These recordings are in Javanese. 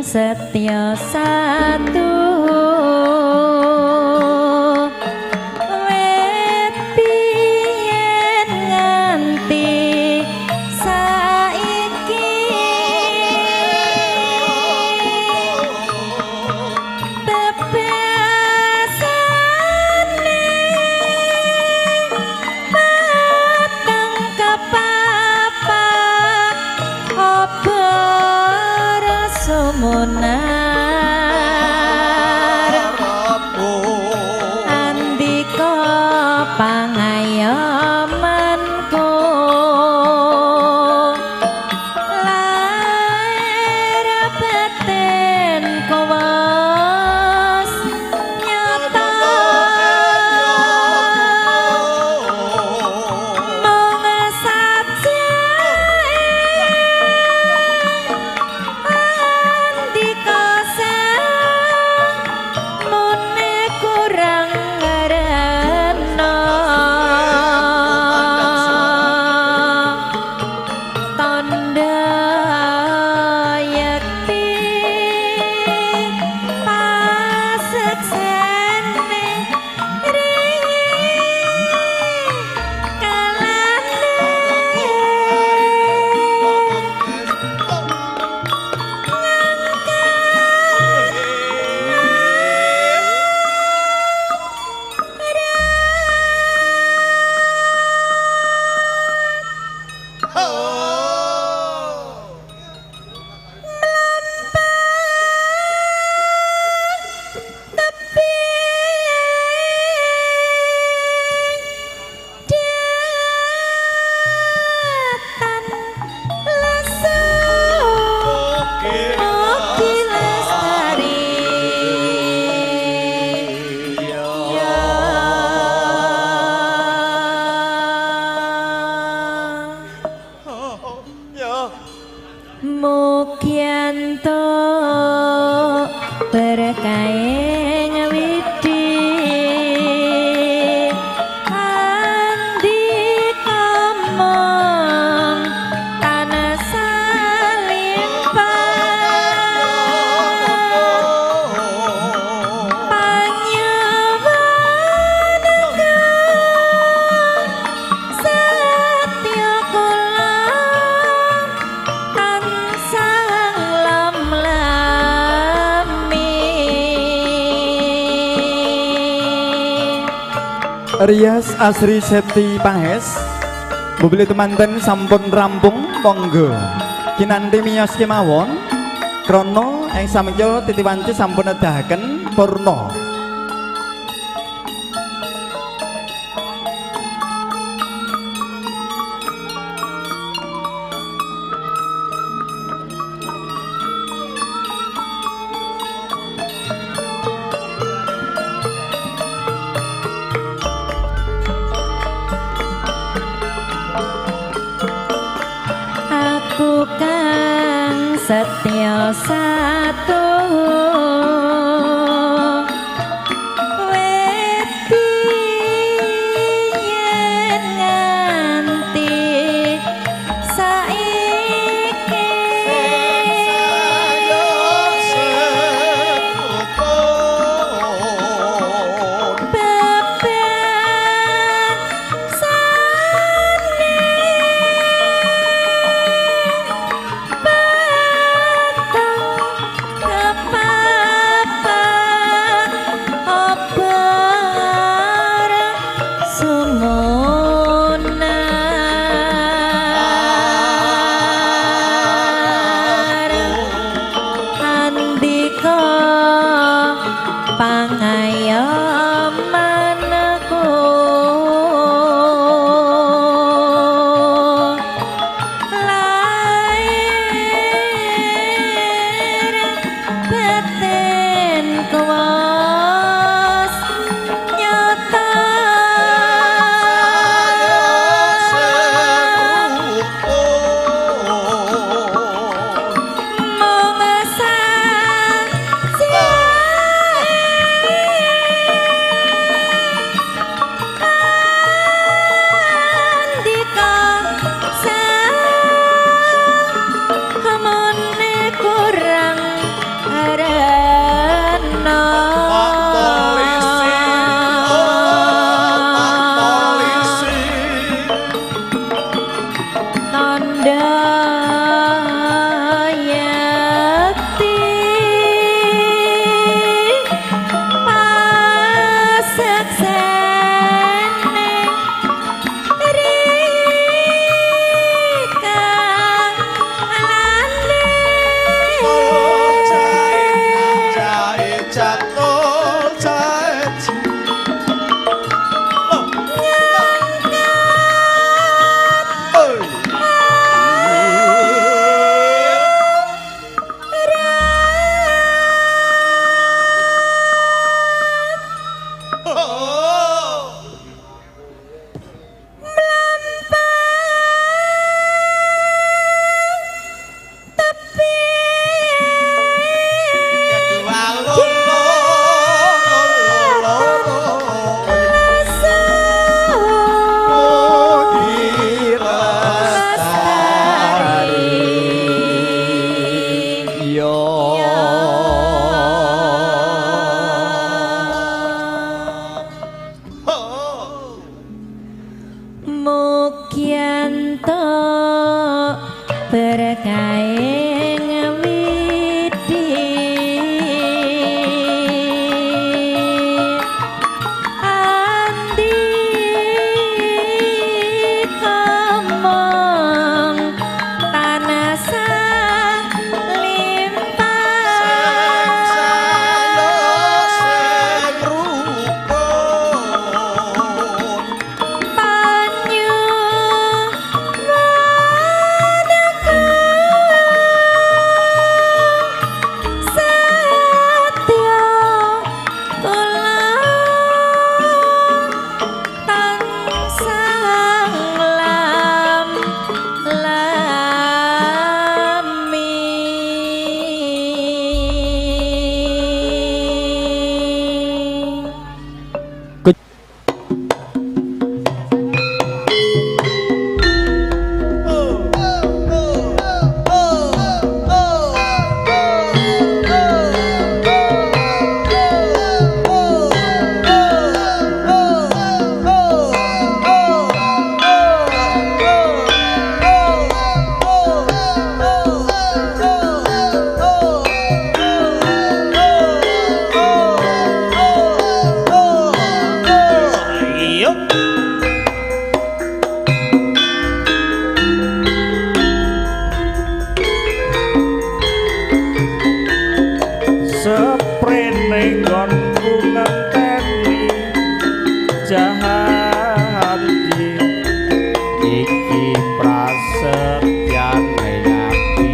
Setya satu wit biyen nganti saiki bebasane pateng kepapat obor sumunar andika pangayomanku lair batin kuwas nyata mung sajake andika mune kurang rena tandha yekti paseksene kalane. Datan lesu mugi lestari ya. Mugi entuk berkahing widi andika mung tansah limpah panyuwun setya kula tansah lam-lami. Rias Asri Septi Pahes mobil temanten sampun rampung, monggo kinanti miyos kemawon krana ing samekya titi wanci sampun nedahaken purna. Aku kang setya satu wit biyen nganti saiki bebasane pateng kepapat Berkahing widi andi kemong tanah salimpah banyu setya kula tansah lam lami. Seprene nggonku ngenteni janji iki prasetyane ati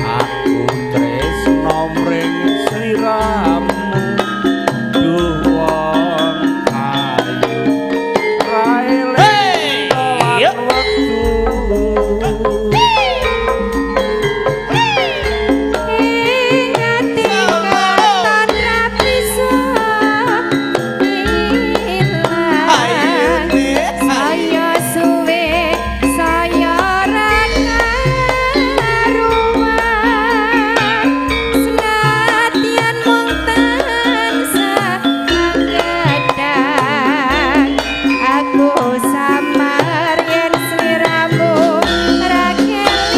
aku tresno mring sliramu duh wong ayu rae lan wektu. Ing ati katon ra bisa ilang. Saya suwe saya ra karuan. Senadyan mung tansah anggedan. Aku samar yen sliramu ra kelingan.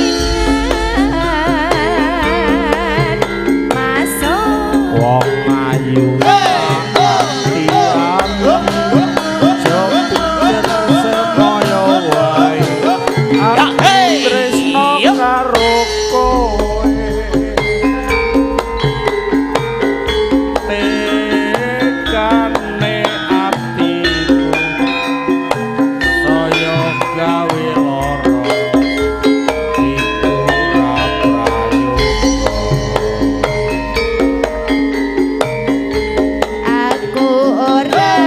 Masuk Wong ayu ati aku aja pikir sekaya wae aku tresno karo kowe tekane atiku saya gawe lara iku ra prayoga. Aku ora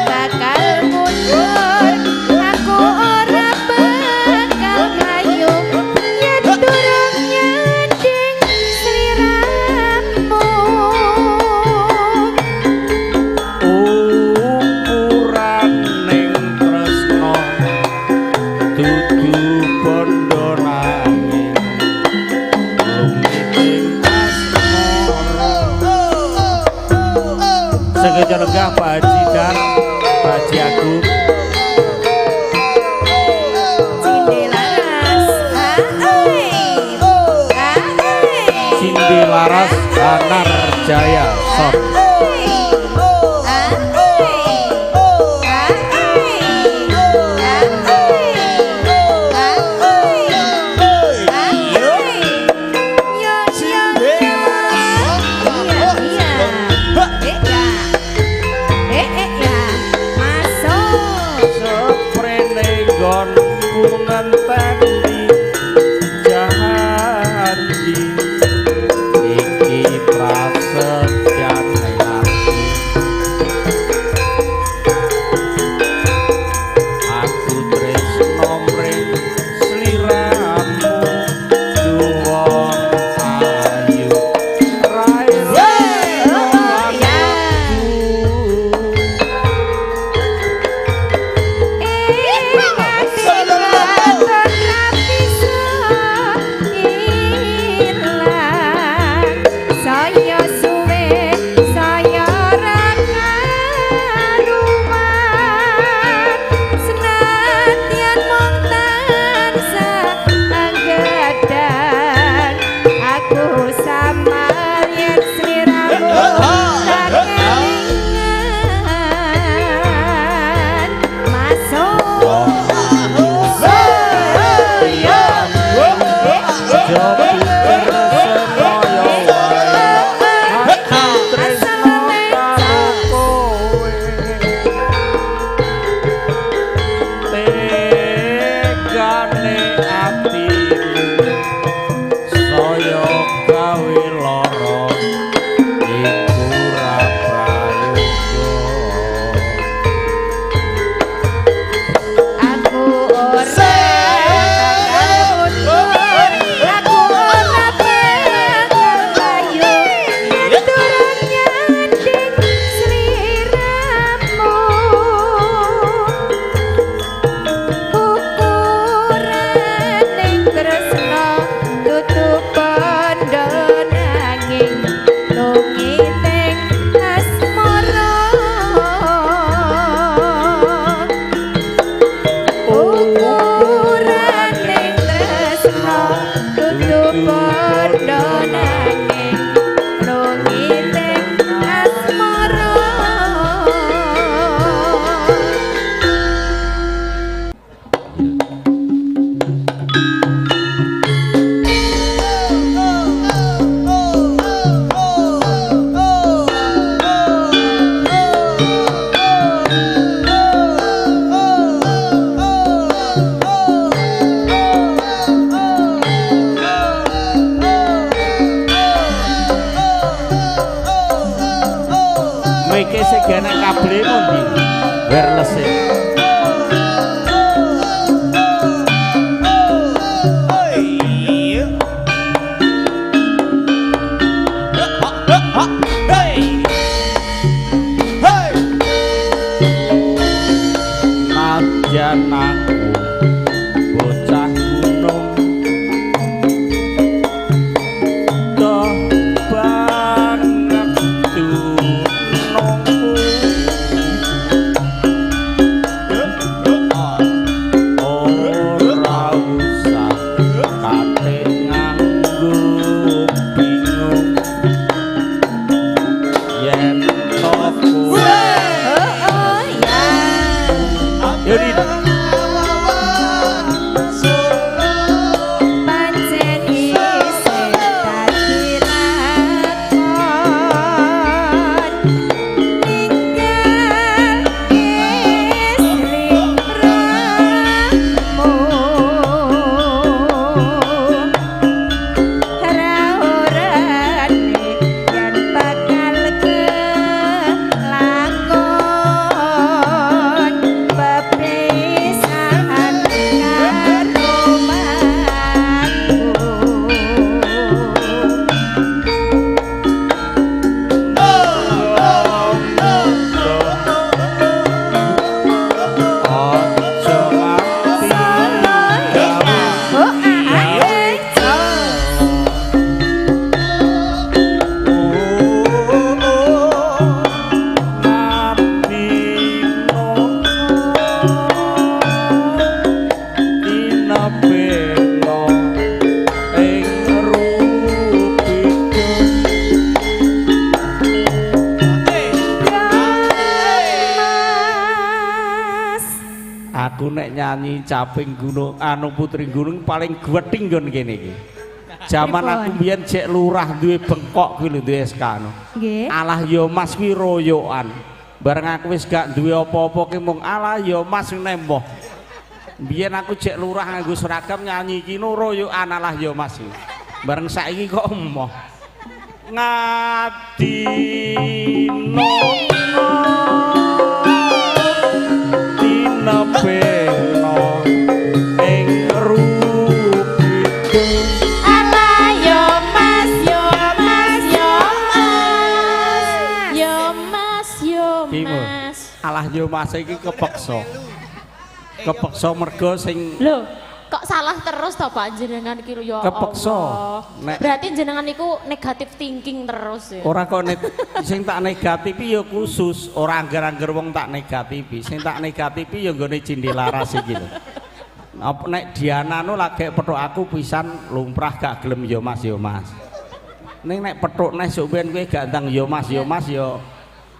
bakal mundur, aku ora bakal mlayu yen durung nyanding sliramu. Ukuraning tresno dudu bondo nanging lumiting asmara. Sekeca lenggah Pak Haji dan Pak Haji Agung. Cinde laras, ae, ae. Cindy Laras Anar Jaya Son. Seprene nggonku ngenteni janji iki prasetyane ati aku tresno mring sliramu duwong ayu rae. Ing ati katon ra Wireless e. Nadyan aku bocah gunung doh banget dunungku ora usah kate nganggo bingung yen to kowe. Oh, oh ya. Yo Din. Pancen isih dadi lakon ninggal sliramu ra-orane yen bakal kelakon pepisahan karo mangku. Aja nganti gawe Oh, ah, eh, Mas. Aku nek nyanyi Caping Gunung anu Putri Gunung paling gwething nggon kene iki. Jaman aku mbiyen jek lurah duwe bengkok kuwi lho duwe SK no. Nggih. Alah ya Mas kuwi royokan. Bareng aku wis gak duwe apa-apa ki mung alah ya Mas nemboh. Mbiyen aku jek lurah nganggo seragam nyanyi iki no royokan alah ya Mas. Bareng saiki kok emoh. Ngadino tinebeno ing rupitu. Alah yo Mas, yo Mas, yo Mas. Yo Mas, yo Ki, Mo. Mas. Alah yo Mas iki kepeksa. Kepeksa mergo sing Loh, kok salah terus toh Pak jenengan iki lho ya Kepeksa. Allah. Nek- Berarti jenengan niku negatif thinking terus ya. ora kok sing tak negatifi ya khusus, ora angger-angger wong tak negatifi. Sing tak negatifi ya nggone Cindelaras iki lho. Apa nek Diana nu lagi petuk aku pisan lumrah gak gelem ya Mas ya Mas. Ning nek petuk neh sok ben kowe gak ndang ya Mas ya Mas ya.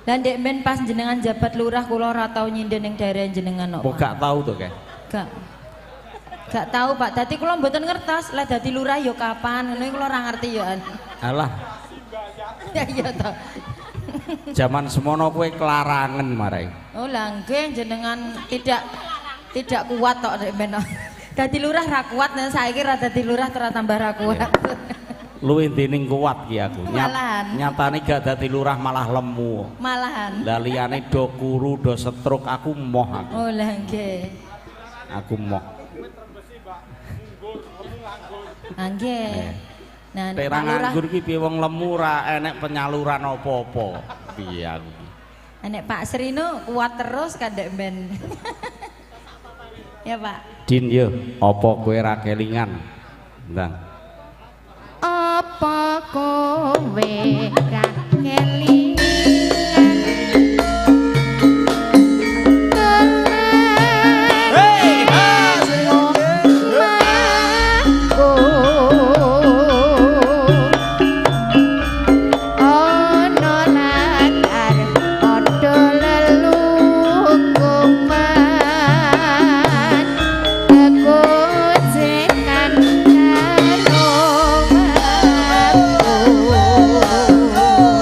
Lah ndek men pas jenengan jabat lurah kula ora tau nyinden ning daerah jenengan kok. Apa gak tau to, Kek? Gak. Gak tau Pak, dadi kula mboten ngertos lah dadi lurah ya kapan ngono kula ora ngerti ya. Alah, Ya iya to. jaman semono kowe kelarangen marai. Oh lah nggih jenengan tidak tidak kuat tok ndek men. Dadi lurah ra kuat nek saiki ra dadi lurah ora tambah ra kuat. Luwih dening kuat ki aku. Malahan. Nyatane gak dadi lurah malah lemu. Malahan. Lah liyane do kuru, do stroke aku moh aku. Oh lah nggih. Aku moh. Ah nggih. Nah, Nek nek ra Pak Lurah, nganggur ki piye wong lemu ra enek penyaluran apa-apa. Piye aku ki. nek Pak Srino kuat terus kan ndek men. Ya Pak. Din yo, apa kowe ra kelingan? Ndang. Apa kowe ra kelingan? Ana latar padha lelukuman kekojekan karo aku.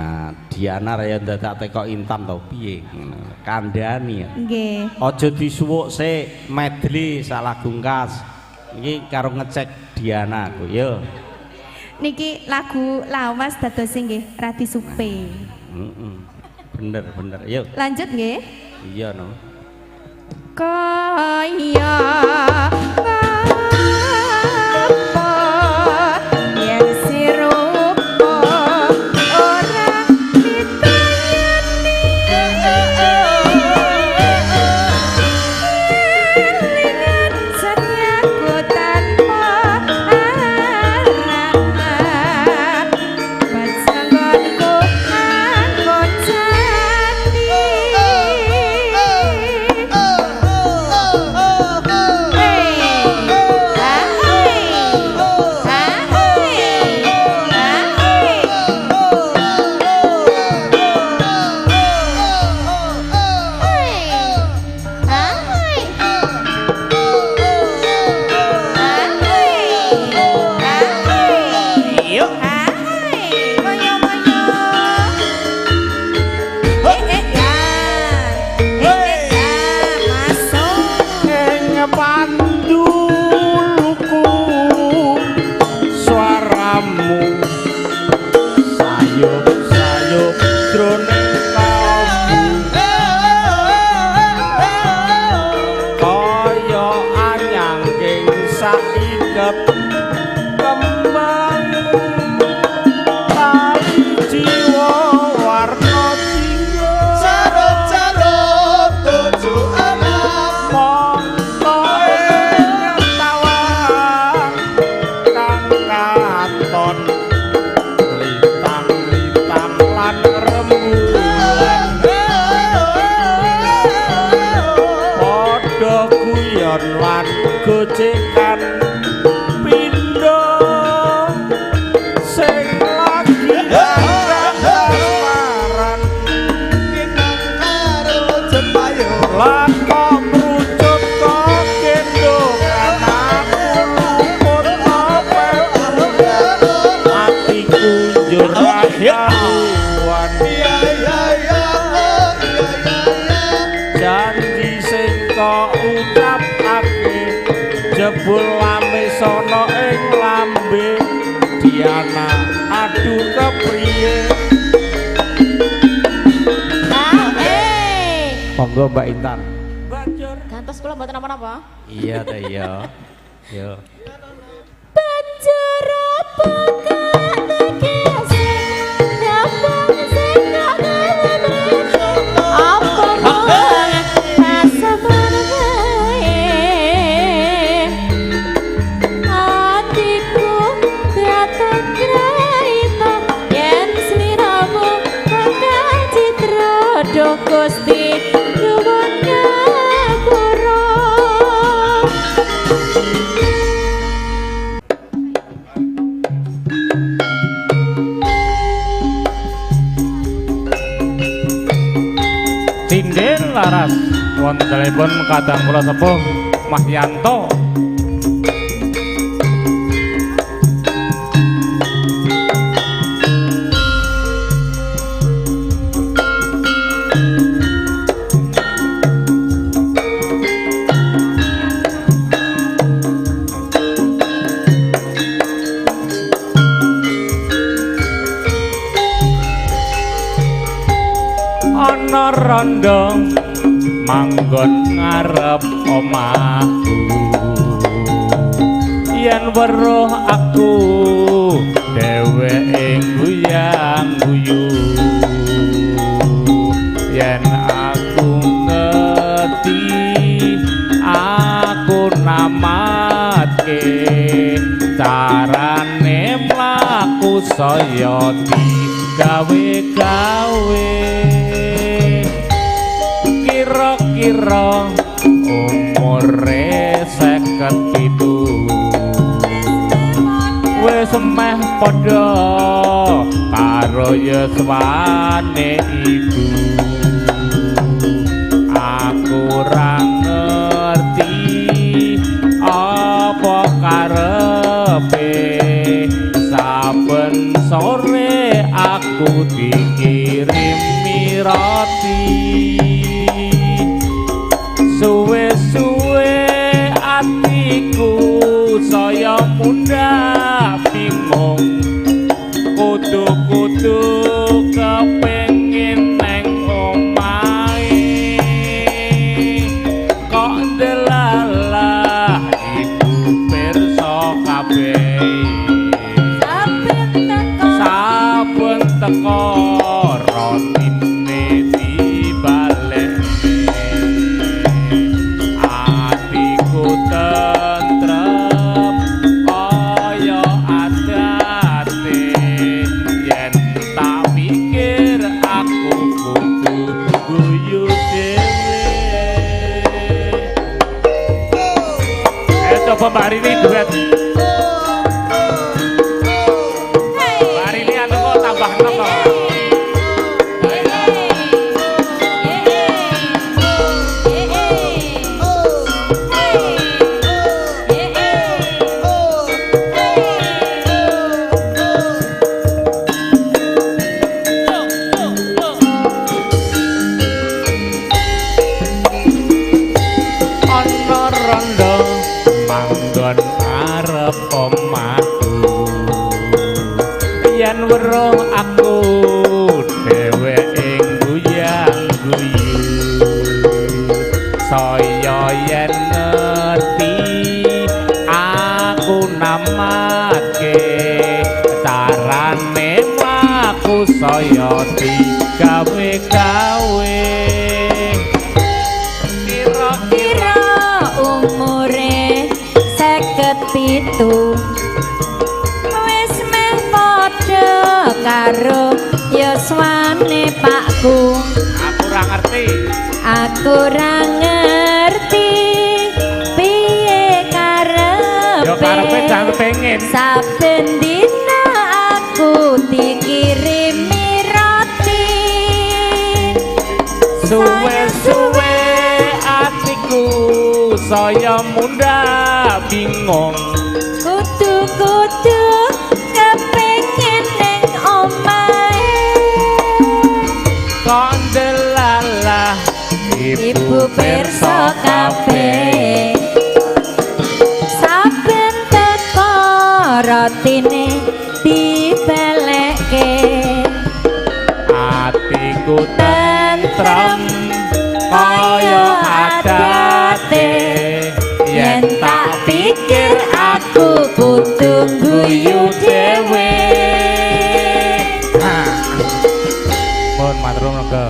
Nah, Diana raya dadak teko Intan to piye ngono. Kandhani ya. Nggih. Aja disuwuk sik, medley salah gungkas. Iki karo ngecek Diana aku yo. Niki lagu lawas dadose nggih radi supe. Heeh. Bener bener. Yo. Lanjut nggih. Iya no. Kaya apa yen sirupa ora ditayani elingan setyaku tanpa arah bajanggonku anggon jati. Ing panduluku suaramu sayup-sayup jroning kalbu kaya anyangking saiket kembang tali jiwa warna jingga Carut-carut tuju anak mongko ing tawang kang katon lintang-lintang lan rembulan padha guyon lan gojekan pindho sing lagi kasmaran Pinang karo Jemayo lakon mrucut kok gendongan aku luput apa atiku njur ra karuan Iya iya iya iya iya. Janji sing kok ucapake jebul lamis ana ing lambe Diana aduh kepriye. Monggo Mbak Intan. Banjur. Gantos kula mboten napa-napa. Iya ta iya. Yo. Banjur apa kategese nabang sing kok gawe mrene apa mung pasaman wae atiku dateng kraita yen sliramu bakal citra duh Gusti nyuwun ngapura. Sinden laras wontenipun kadang kula sepuh Mas Yanto. Ana rondo manggon ngarep omahku yen weruh aku dheweke guyang-guyu yen aku ngerti aku namatke carane mlaku saya digawe-gawe kira-kira umure 57 wis meh padha karo yuswane ibu aku ora ngerti apa karepe saben sore aku dikira dikirimi roti. Suwe-suwe atiku saya mundhak bingung, kudu-kudu kepengin neng omahe. Kok delalah ibu pirsa kabeh, saben teko rotine dibalekne. Atiku tentrem kaya adate, yen tak pikir aku kudu guyu dhewe. Ayo coba Mbak Rini duet. Mbak Rini anu kok tambah enom kok. Ana rondo manggon arep omahku, yen weruh aku dheweke guyang guyu. Saya yen ngerti aku namake, carane mlaku saya digawe-gawe. Kira-kira Kira umure 57, wis meh padha karo yuswane pakku. Aku ora ngerti. Aku ora ngerti piye karepe. Ya karepe jan pengen. Saben dina aku dikirimi roti. Suwe-suwe atiku saya mundhak bingung, Kudu-kudu kepengin ning omahe. Kok ndelalah Ibu pirsa kabeh, saben teko rotine dibalekke. Atiku tentrem kaya adate, yen tak pikir aku kudu guyu dhewe. Pun matur nuwun monggo.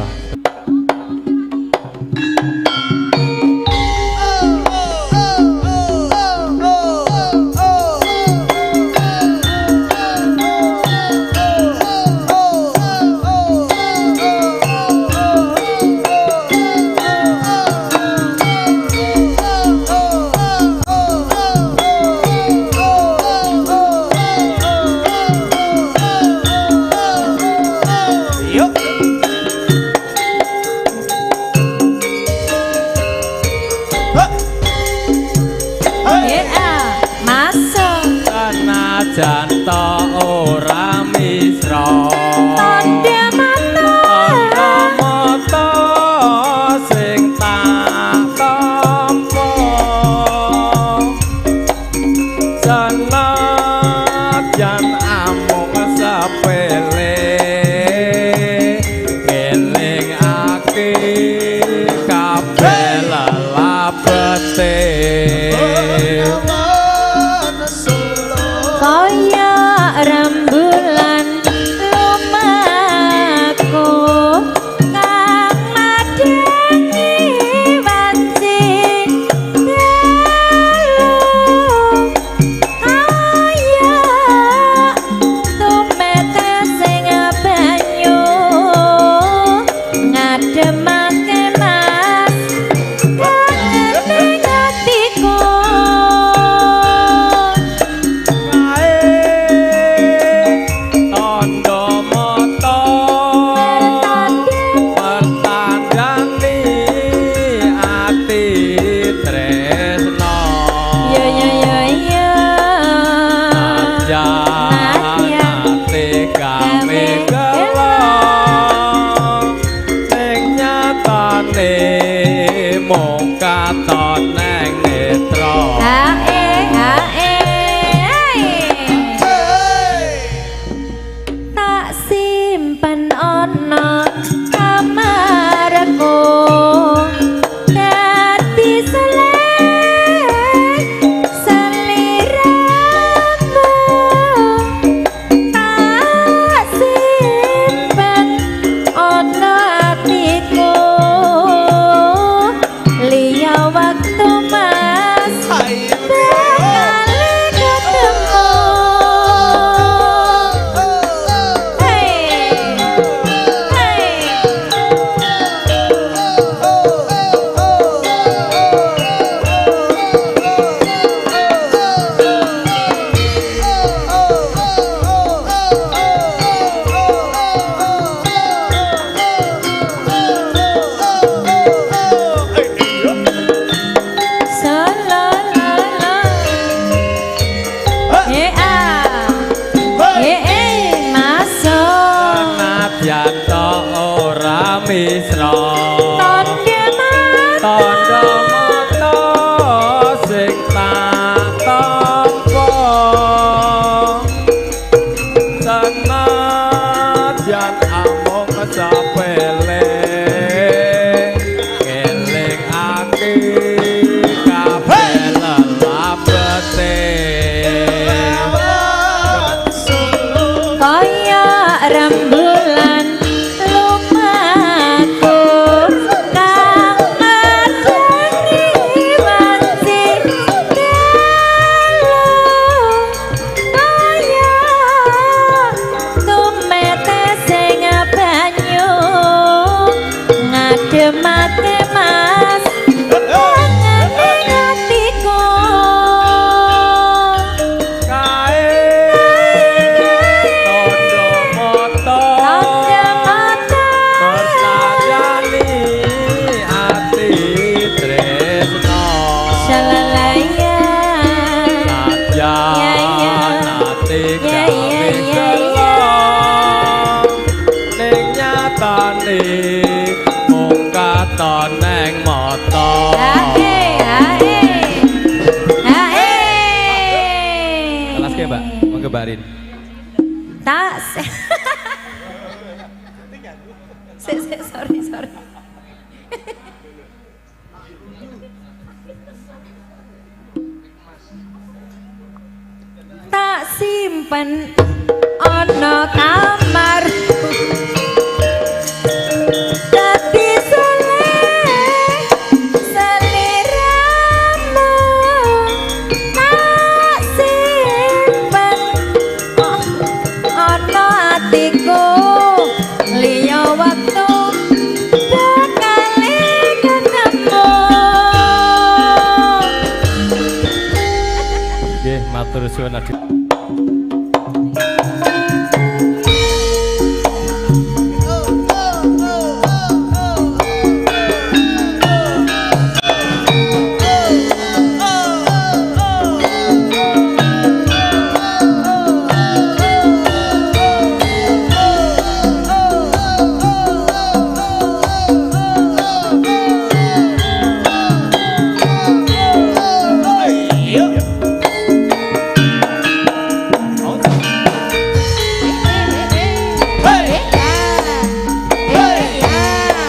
Yuk. ora misra. Tandha mata, Tandha mata sing tak tampa, senajan amung sepele, ngelingake kabeh lelabete. Kaya rembulan lumaku kang madangi wanci dalu, kaya tumete sing banyu ngademake mas tengene atiku. Kae tandha mata, Tandha mata, bersajani ati tresna. Shalalaya. Nadyan Ya, ya. ati Ya, gawe ya, ya, gelo, ning nyatane mung katon neng mata. Ae, ae. Ae. Kelaske, Mbak, monggo Mbak Rin. Tak. Sik, sik, sorry, sorry. Tak simpen ana kamar. Dadi seleh seliramu. Tak simpen ana atiku, liya wektu bakal ketemu. Nggih, matur suwun Adi.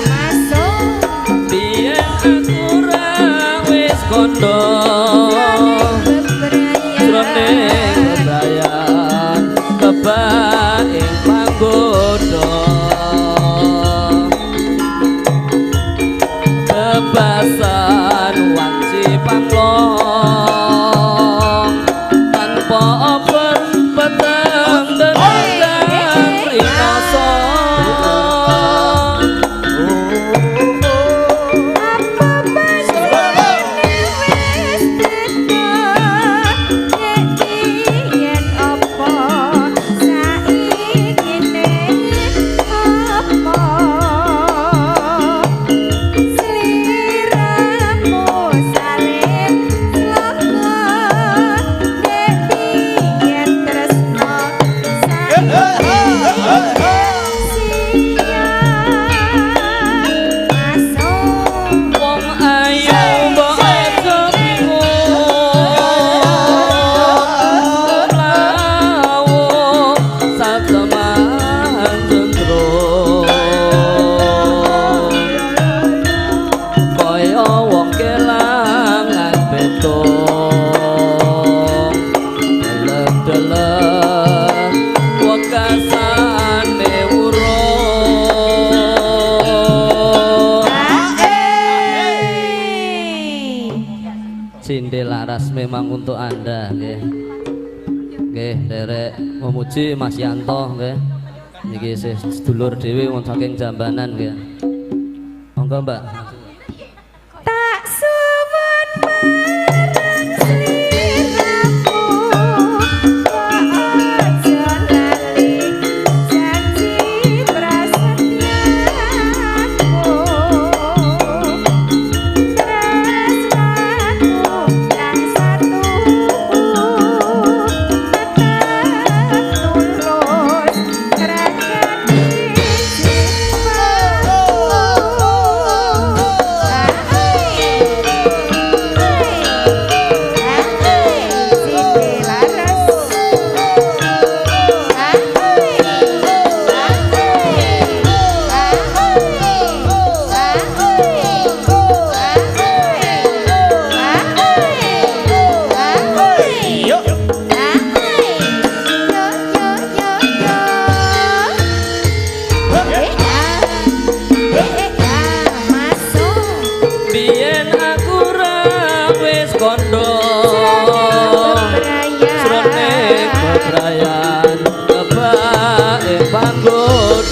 Masuk. Biyen aku ra wis kondo jroning bebrayan kebak ing panggoda, bebasan wanci panglong tanpa oper peteng dendang rinoso. Apa pancene wis beda, nek biyen apa saiki ne apa, sliramu salin sloka, nek biyen tresno saiki siap masuk. Wong ayu mbok aja bingung, lawuh sateman jendro, kaya wong kelangan petung, delek-delek wekasane urung. Cinde Laras memang untuk Anda nggih. Nggih, nderek memuji Mas Yanto nggih. Niki isih sedulur dhewe wong saking Jambanan nggih. Monggo, Mbak. Tak suwun marang sliramu, kok aja lali janji prasetyaku, tresnaku kang satuhu tetep tulus regani jiwaku.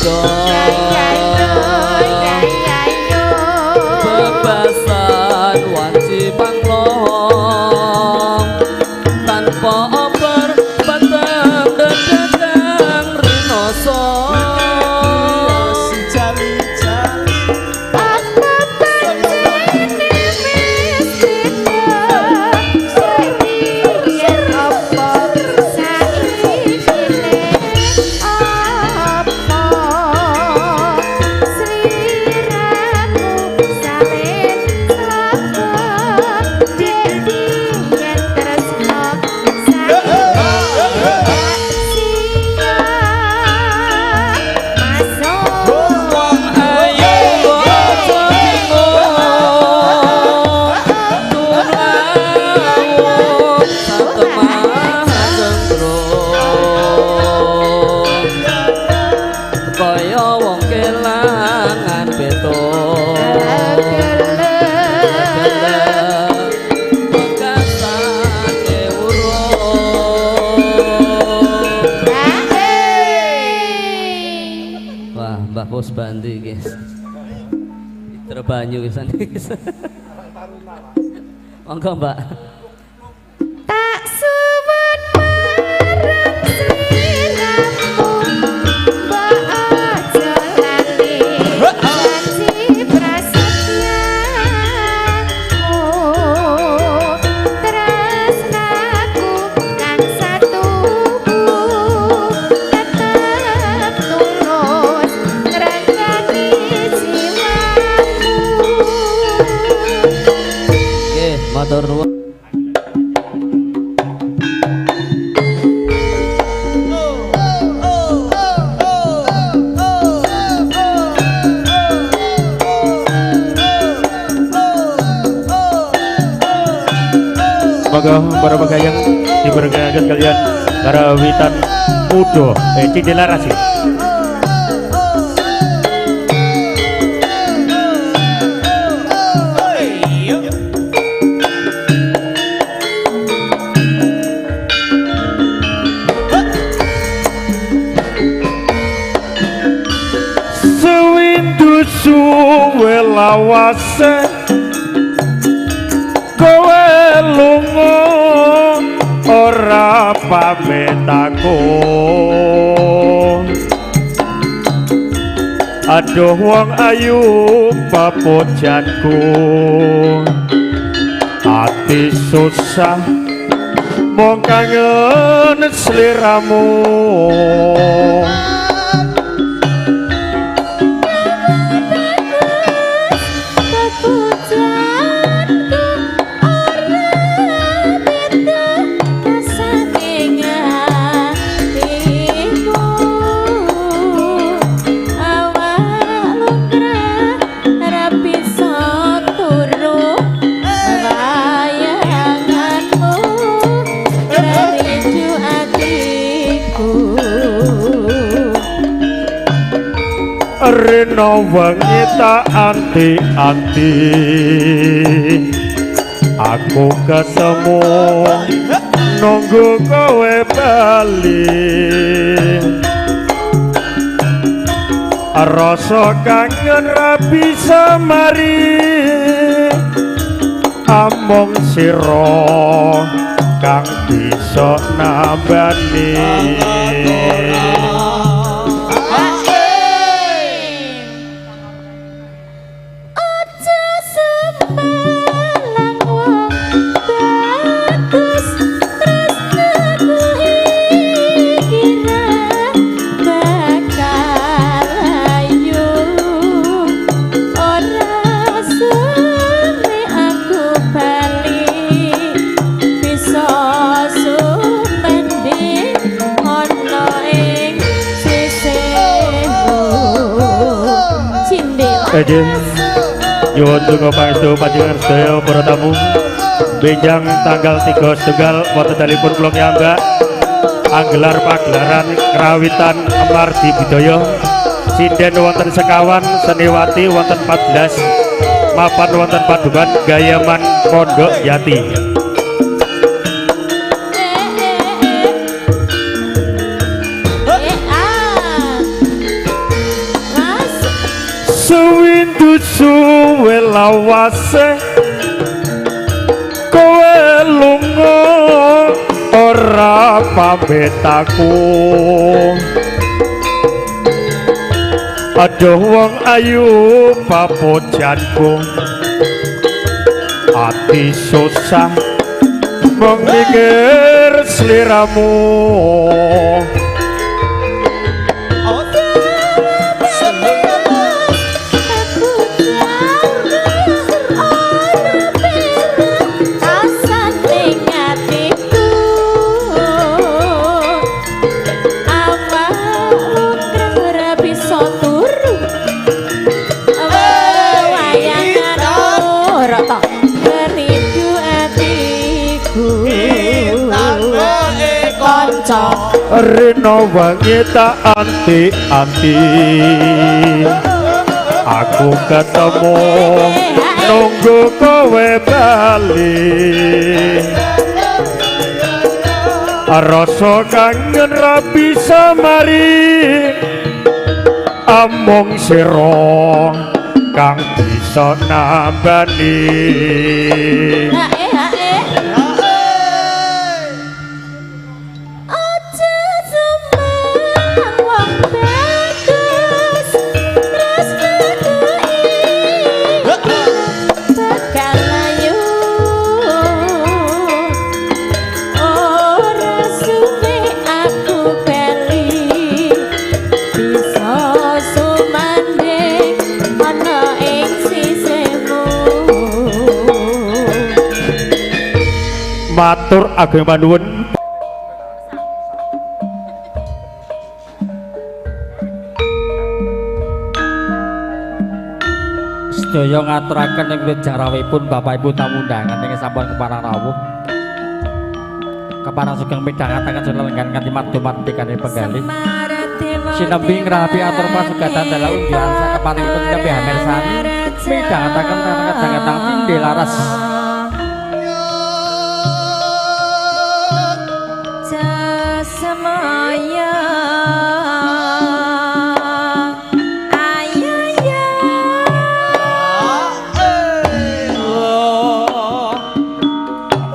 beda bebasan wanci panglohong tanpa oper peteng dedeteng rinoso Bandi guys. Terbanyu pisan guys. Monggo Mbak. Tak suwun marang sliramu mbok aja lali janji prasetyamu tresnaku kang satuhu tetep tulus ngrangkani jiwaku. Nggih, matur nuwun. Semoga para pegayang diberkahi kalian karawitan Udo Cindelarasi. Sewindu suwe lawase kowe lunga ora pamit aku. Aduh wong ayu papujanku, ati susah mung kangen sliramu. Rino wengi tak anti-anti, aku ketemu nunggu kowe bali. Rasa kangen ra bisa mari, amung sira kang bisa nambani. Ede nyuwun donga pangestu panjenengan sedaya para tamu benjang tanggal 3 setunggal wonten dalipun kula piyambak anggelar pagelaran krawitan Amardi Budaya sinden wonten sekawan seniwati wonten 14 mapan wonten padukan Gayaman Pondok Jati. Sewindu suwe lawase kowe lunga ora pamit aku. Aduh wong ayu papujanku, ati susah mung mikir sliramu. Rino wangi tak anti-anti, aku ketemu nunggu kowe bali. Rasa kangen ra bisa mari, amung sira kang bisa nambani. Matur ageng panuwun. Sedaya ngaturaken ing jarawipun Bapak Ibu tamu undangan ingkang sampun kepareng rawuh. Kepareng sugeng midhangetaken lelenggan kanthi mardo-mardikane penggalih. Sinambi ngrapi atur pasugatan dalah undian sakapanipun sinambi hamersani midhangetaken kadang-kadang cindhe laras. Semaya ayo ya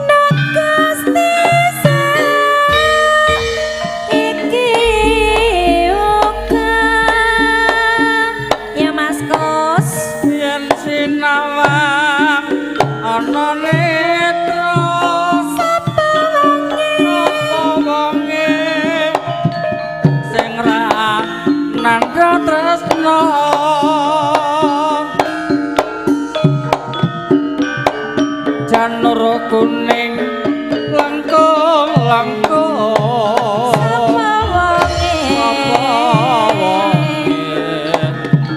nakas desa iki uga ya Mas Kos yen sinawang ana netra sapa wonge sing ra nandha tresna janur kuning lengkung-lengkung sapa wonge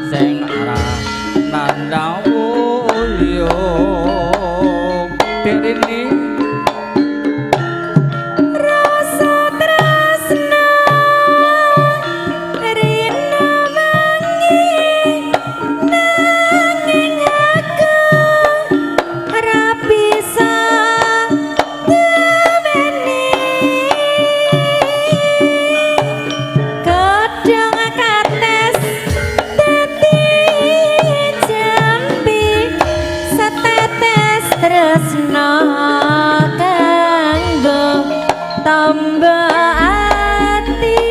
sing ra nandha wuyung dirine rasa tresna rina wangi nanging aku ora bisa duweni godhong kates dadi jambi setetes tresna kanggo tamba ati.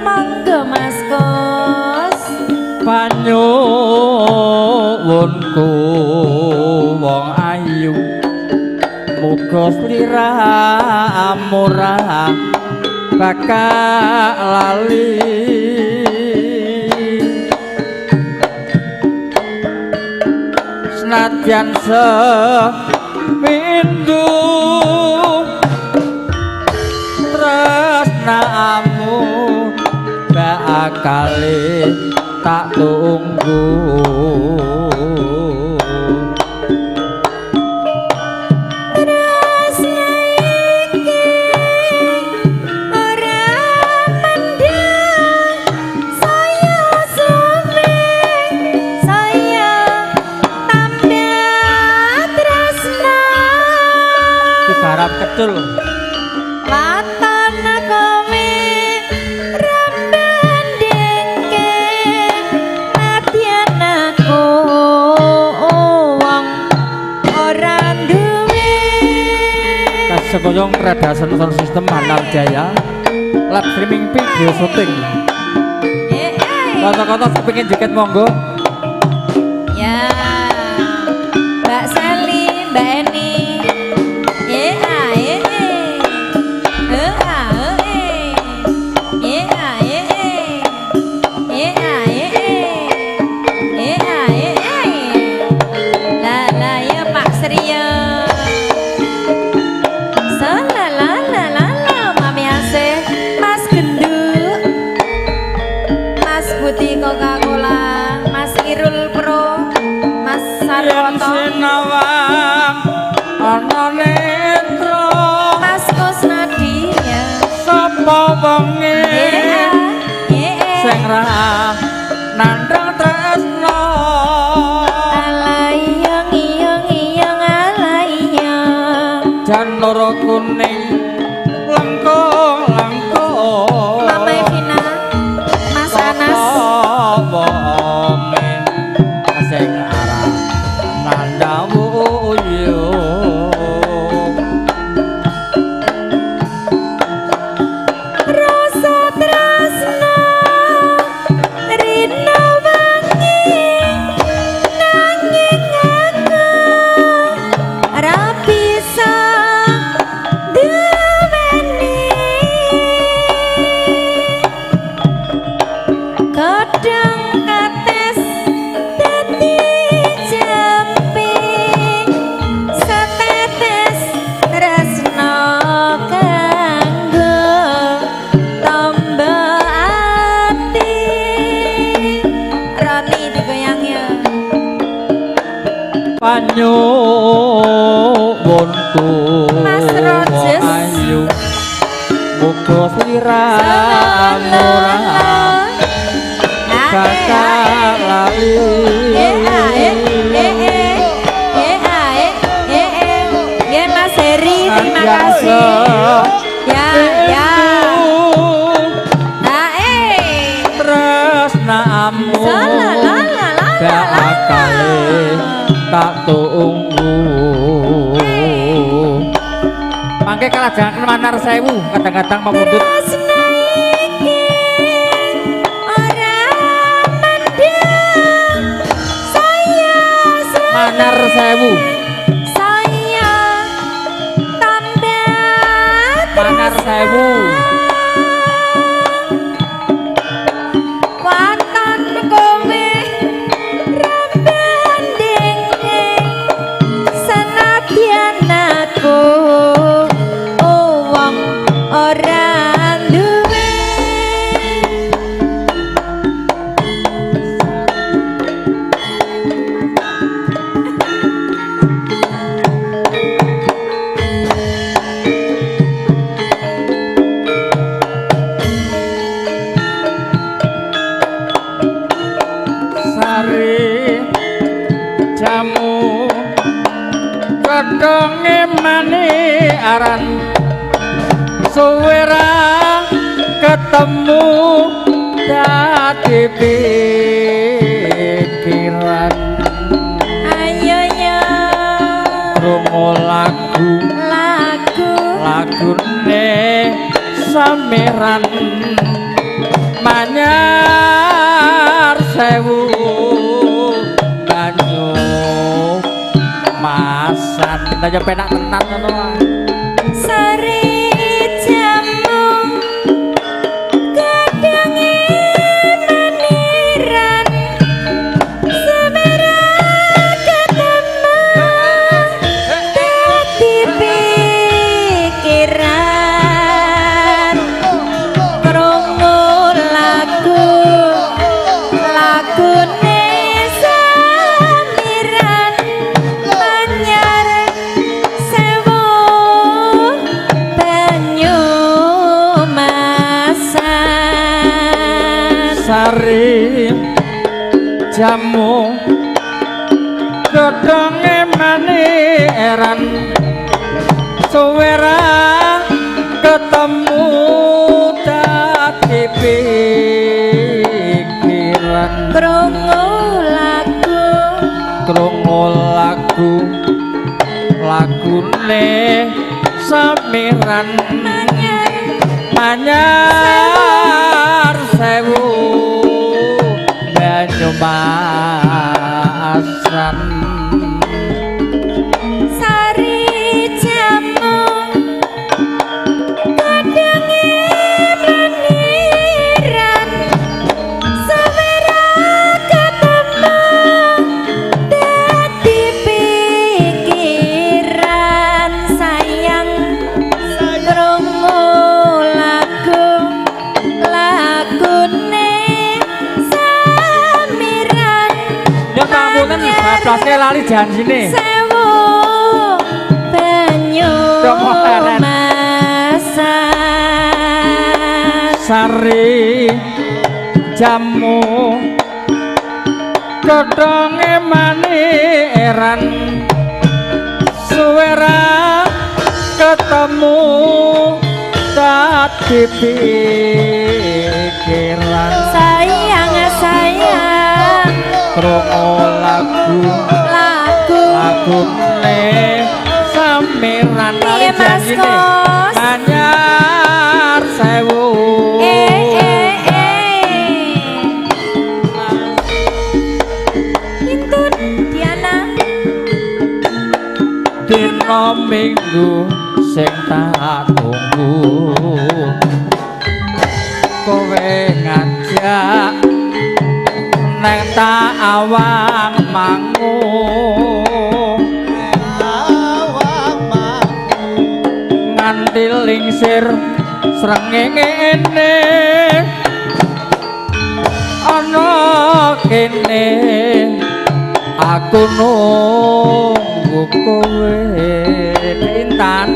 Monggo Mas Kos. Panyuwunku wong ayu muga sliramu ora bakal lali. Senadyan sepindu tresnamu bakale tak tunggu. Tresna iki ora mendhang saya suwe saya tambah tresna Digarap kecul waton kowe rambandingke Sekoyong Radasan Sound System Hanar Jaya live streaming video syuting. Kota-kota sepingin joget monggo. Ya, Mbak Sally, Mbak Eni. Sing ra nandhang tresno alayong iyong iyong alayong janur kuning lengkung lengkung Mama Evina Mas Anas wonge sing aran nandhang uyung rasa tresno rina wangi nanging aku ora bisa duweni kodhong kates dadi jampi setetes tresno kanggo tombo ati. Roni digoyang ya. Panyuwunku Mas Rojes. Ayu muga sliramu ora bakal lali. Ya Mas Heri, terima kasih. Ya, ya. Tresnamu bakal tak tunggu. Mangke kalajengaken Manar Sewu kadang-kadang pamundhut. Tresna iki ora mendem saya Manar Sewu saya tambah Manar Sewu waton kowe rambandinge senadyan aku wong ora duwe. Sari jamu godhonge mani aran suwe ra ketemu dadi pikiran. Ayo ya krungu lagu lagu lagune Samiran Manyar Sewu banyu masan aja penak tenan ngono wae. Sari jamu godhonge maniran semera ketemu dadi pikiran krungu lagu lagune Samiran Manyar Sewu banyu masan. Sari jamu godhonge maniran suwe ra ketemu dadi pikiran. Krungu lagu krungu lagu lagune Samiran manyar sewu Banyumasan sari jamu godhonge meniran sawera ketemu dadi pikiran sayang krungu lagu lagune Samiran. Nyun pangapunten bablase lali janjine. Sewu banyu masan sari jamu godhonge maniran suwera ketemu dadi pikiran sayang sayang krungu lagu lagu lagune Samiran lali Piye, Mas janjine Kos? Manyar sewu eh eh eh Intun Diana dina minggu sing tak tunggu kowe ngajak neng tak awang mangu nganti lingsir srengenge ene ana kene aku nunggu kowe Intan.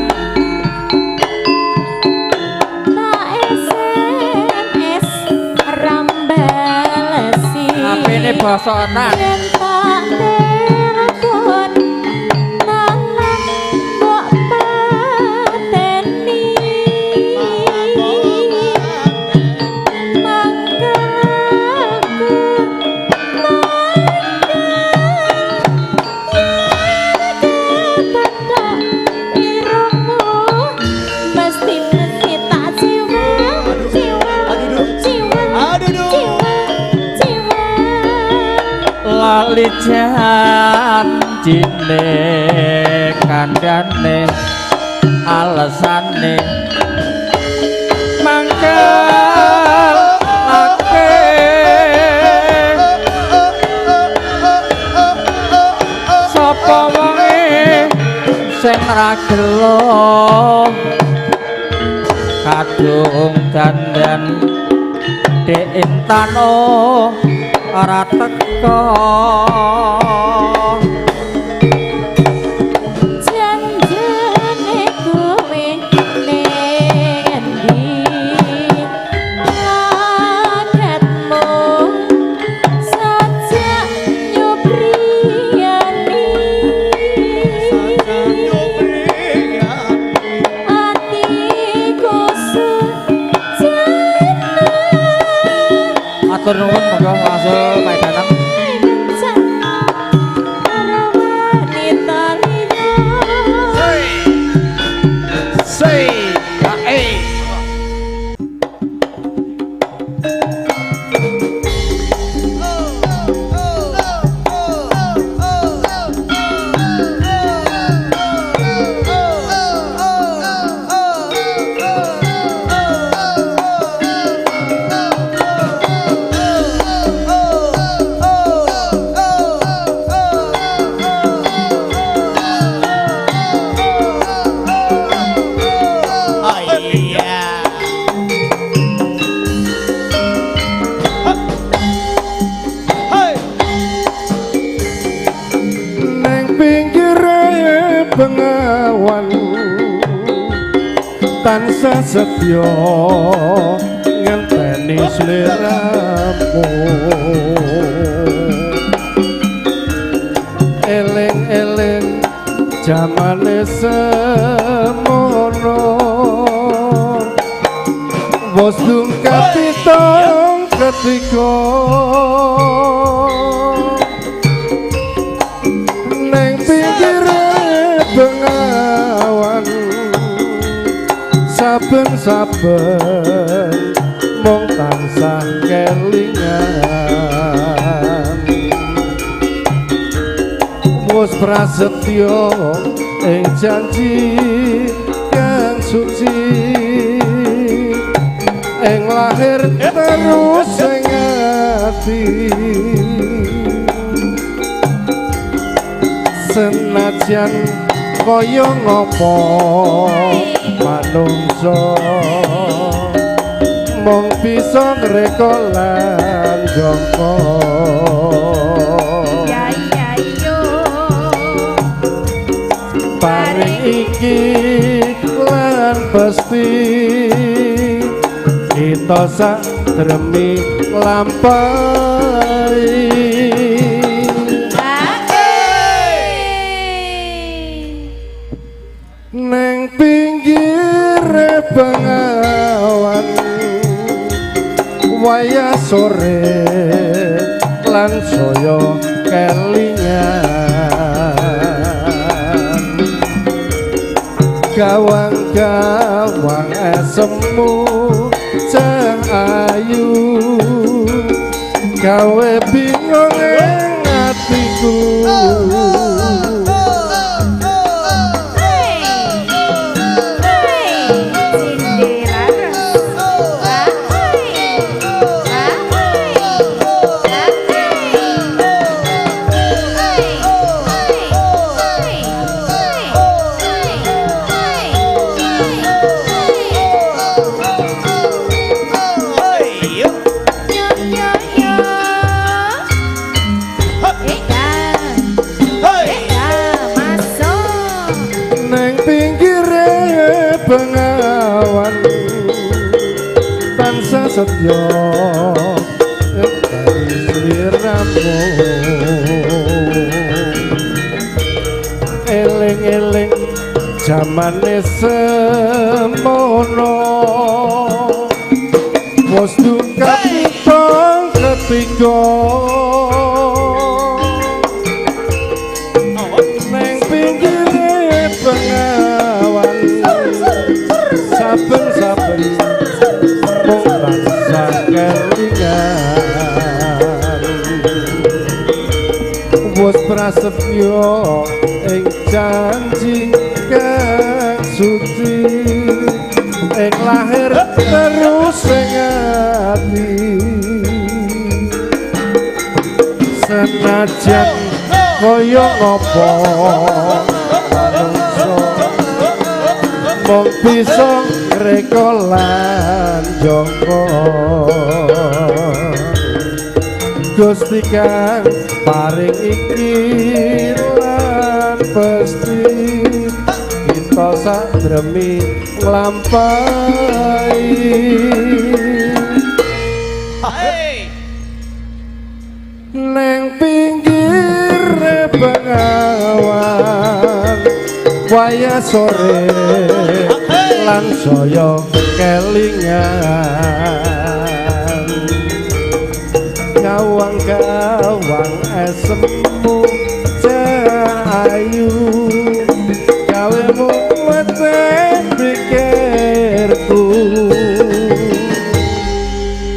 Tak SMS rambalesi HP-ne bosokan. Yen tak telepon malah mbok pateni mangkel aku mangkel yen kepethuk irungmu mesti mesti tak ciwel ciwel ciwel ciwel ciwel Lali janjine kandhane alesane mangkel ake sapa wonge sing ra gelo kadung dandan Dek Intan ora teko Janjane kowe ning endi lakatmu sajak nyubriyani atiku sujana Atur nuwun monggo langsung Pak Danang. kencan karo wanita liya. Sei, ya eh. Neng pinggire bengawan tansah setya ngenteni sliramu eling-eling jamane semono wis dungkap pitung ketika neng pinggire bengawan Saben-saben mung tansah kelingan. Wus prasetyo ing janji kang suci, ing lahir terus ing ati. Senajan kaya ngopo manungsa mung bisa ngreka lan jangka. Ya ya yo paring iki lan pasti kita sadremi nglampahi. Neng pinggire bengawan wayah sore lan saya kelingan. Gawang-gawang esemu cah ayu gawe bingung ing atiku. Bengawan tansah setya ngenteni sliramu. Eling-eling jamane semono wis duka ketiga. Neng pinggire bengawan saben-saben mung tansah kelingan. Wus prasetyo ing janji kang suci, ing lahir terus ing ati. Senajan kaya ngopo manungsa mung bisa ngreka lan jangka. Gusti kang paring iki lan pesti kita sadremi nglampahi. Neng pinggire bengawan wayah sore lan saya kelingan. Gawang-gawang esemu cah ayu gawe mumet pikirku.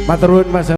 Matur nuwun Mas.